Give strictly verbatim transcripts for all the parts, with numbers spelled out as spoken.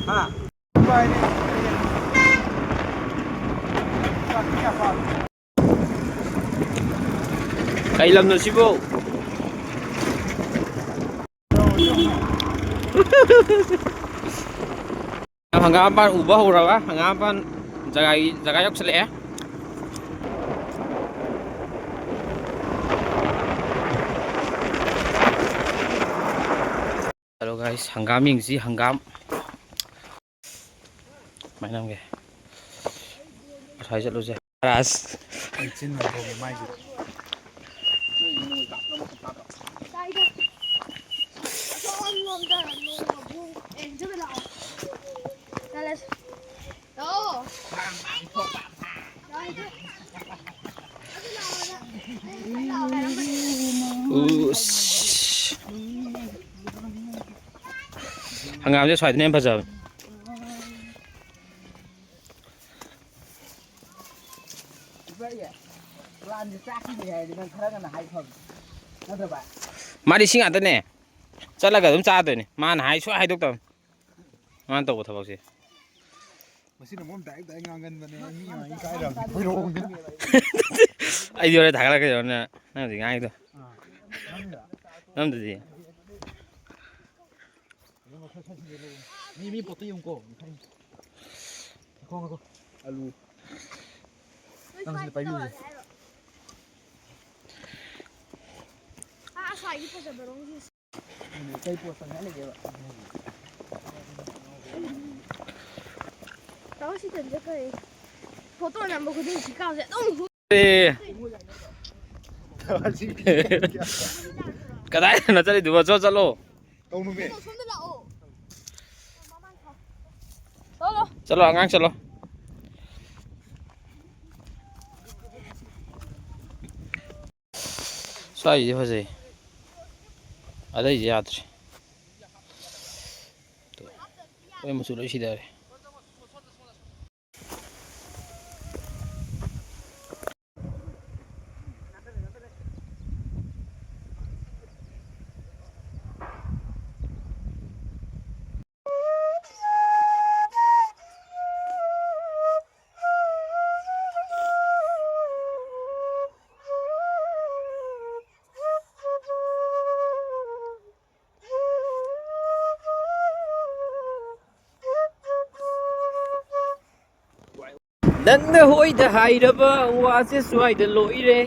ꯍꯥ? ꯀꯩ ꯂꯝꯅꯣ ꯁꯤꯕꯣ? ꯍꯪꯒꯥꯝ ꯄꯥꯟ ꯎꯕ ꯍꯧꯔꯕ? ꯍꯪꯒꯥꯝ ꯄꯥꯟ ꯖꯒꯥꯒꯤ, ꯖꯒꯥ ꯌꯧꯁꯜꯂꯛꯑꯦ꯫ Hello guys, ꯍꯪꯒꯥꯝ ꯌꯦꯡꯁꯤ, ꯍꯪꯒꯥꯝ꯫ ꯀꯃꯥꯏꯅ ꯅꯝꯒꯦ? ꯑꯁ꯭ꯋꯥꯏ ꯆꯠꯂꯨꯁꯦ꯫ ꯔꯥꯖ꯫ ꯑꯩ ꯆꯤꯟ ꯍꯟꯗꯣꯛꯑꯒꯦ ꯃꯥꯏꯁꯦ꯫ ꯎꯁ꯫ ꯍꯪꯒꯥꯝꯁꯦ ꯁ꯭ꯋꯥꯏꯗꯅ ꯍꯦꯟꯅ ꯐꯖꯕꯅꯤ꯫ ꯄ꯭ꯂꯥꯟꯁꯦ ꯆꯥꯛꯈꯤꯅꯦ ꯍꯥꯏꯔꯗꯤ ꯅꯪ ꯈꯔ ꯉꯟꯅ ꯍꯥꯏ ꯐꯕꯅꯤ꯫ ꯅꯠꯇ꯭ꯔꯣ ꯚꯥꯏ? ꯃꯥꯗꯤ ꯁꯤ ꯉꯥꯛꯇꯅꯦ꯫ ꯆꯠꯂꯒ ꯑꯗꯨꯝ ꯆꯥꯗꯣꯏꯅꯦ꯫ ꯃꯥꯅ ꯍꯥꯏ ꯁꯨꯡꯍꯥꯏ ꯍꯥꯏꯗꯣꯛꯇꯕꯅꯤ꯫ ꯃꯥꯅ ꯇꯧꯕ ꯊꯕꯛꯁꯦ꯫ ꯃꯁꯤꯅ ꯃꯔꯣꯝ direct direct ꯉꯥꯡꯒꯟꯕꯅꯦ꯫ ꯃꯤ ꯃꯃꯥꯡ ꯏꯀꯥꯏꯔꯕꯅꯤ꯫ ꯈꯣꯏꯔꯣꯡꯅꯦ꯫ ꯑꯩꯗꯤ ꯍꯣꯔꯦꯟ ꯊꯥꯒꯠꯂꯛꯀꯦ ꯇꯧꯔ ꯅꯪ ꯍꯧꯖꯤꯛ ꯉꯥꯡꯉꯤꯗꯣ꯫ ꯑꯥ꯫ ꯅꯪꯗꯨꯗꯤ꯫ ꯃꯤ, ꯃꯤ ꯄꯣꯠꯇꯣ ꯌꯦꯡꯉꯨꯀꯣ꯫ ꯉꯥꯏꯈꯣ, ꯉꯥꯏꯈꯣ꯫ ꯑꯂꯨ꯫ ꯅꯪ ꯁꯤꯗ ꯄꯥꯏꯕꯤꯌꯨꯁꯦ꯫ ꯑꯥ, ꯑꯁ꯭ꯋꯥꯏꯒꯤ ꯐꯖꯕꯔꯣꯝꯒꯤ꯫ ꯀꯩ ꯄꯣꯠ ꯆꯪꯉꯥꯏ ꯂꯩꯒꯦꯕ? ꯇꯥꯃꯣ ꯁꯤꯇꯟꯁꯦ ꯀꯩ? ꯐꯣꯇꯣ ꯅꯝꯕ ꯈꯨꯗꯤꯡ ꯁꯤ ꯀꯥꯁꯦ ꯑꯗꯨꯝ ꯍꯨ-, ꯑꯦ꯫ ꯀꯗꯥꯏꯗꯅꯣ ꯆꯠꯂꯤꯗꯨꯕꯣ? ꯆꯣ ꯆꯠꯂꯣ꯫ ꯀꯧꯅꯨꯃꯤ꯫ ꯁꯣꯝꯗ ꯂꯥꯛꯑꯣ꯫ ꯆꯠꯂꯣ꯫ ꯆꯠꯂꯣ, ꯑꯉꯥꯡ ꯆꯠꯂꯣ꯫ ꯁ꯭ꯋꯥꯏꯁꯤꯗꯤ ꯐꯖꯩ꯫ ꯑꯗꯩꯁꯤ ꯌꯥꯗ꯭ꯔꯦ꯫ ꯂꯣꯏ ꯃꯆꯨ ꯂꯣꯏ ꯁꯤꯊꯔꯦ꯫ ꯅꯪꯅ ꯍꯣꯏꯗ ꯍꯥꯏꯔꯕ ꯋꯥꯁꯦ ꯁ꯭ꯋꯥꯏꯗ ꯂꯣꯏꯔꯦ꯫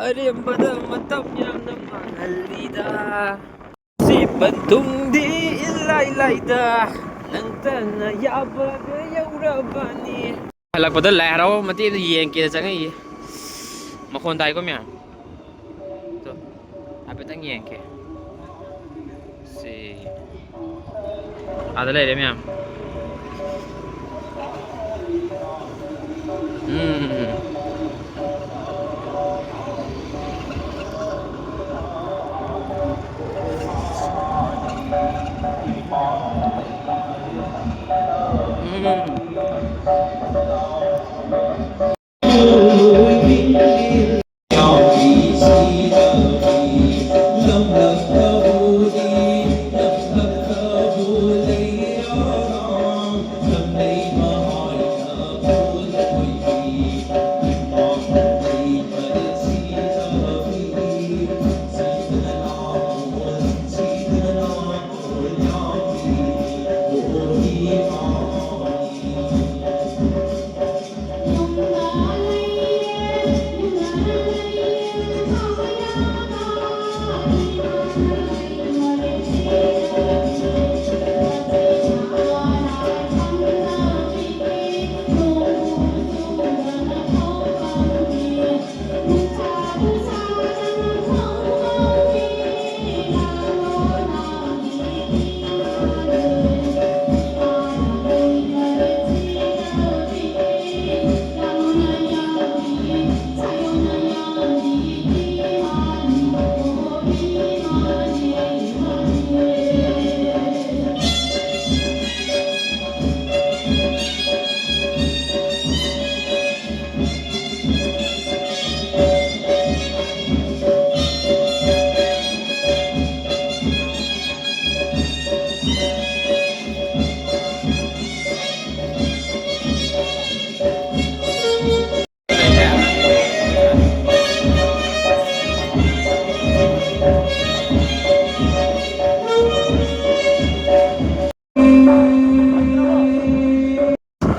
ꯑꯔꯦꯝꯕꯗ ꯃꯇꯝ ꯌꯥꯝꯅ ꯃꯥꯡꯍꯜꯂꯤꯗ꯫ ꯁꯤ ꯄꯟꯊꯨꯡꯗꯤ ꯏꯂꯥꯏ ꯂꯥꯏꯗ, ꯅꯪꯇꯅ ꯌꯥꯕꯒ ꯌꯧꯔꯕꯅꯤ꯫ ꯍꯜꯂꯛꯄꯗ ꯂꯥꯏ ꯍꯔꯥꯎꯕ ꯃꯇꯦꯛ ꯑꯃ ꯌꯦꯡꯒꯦꯅ ꯆꯪꯉꯛꯏ꯫ ꯃꯈꯣꯟ ꯇꯥꯏꯀꯣ ꯃꯌꯥꯝ? ꯇꯣ, ꯍꯥꯏꯐꯦꯠꯇꯪ ꯌꯦꯡꯒꯦ꯫ ꯁꯤ꯫ ꯑꯥꯗ ꯂꯩꯔꯦ ꯃꯌꯥꯝ꯫ ꯎꯝ꯫ ꯎꯝ꯫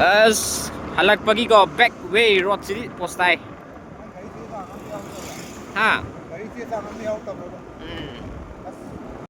ꯑꯁ, ꯍꯜꯂꯛꯄꯒꯤꯀꯣ, back way road ꯁꯤꯗꯤ ꯄꯣꯁ ꯇꯥꯏ꯫ ꯍꯥ? ꯎꯝ꯫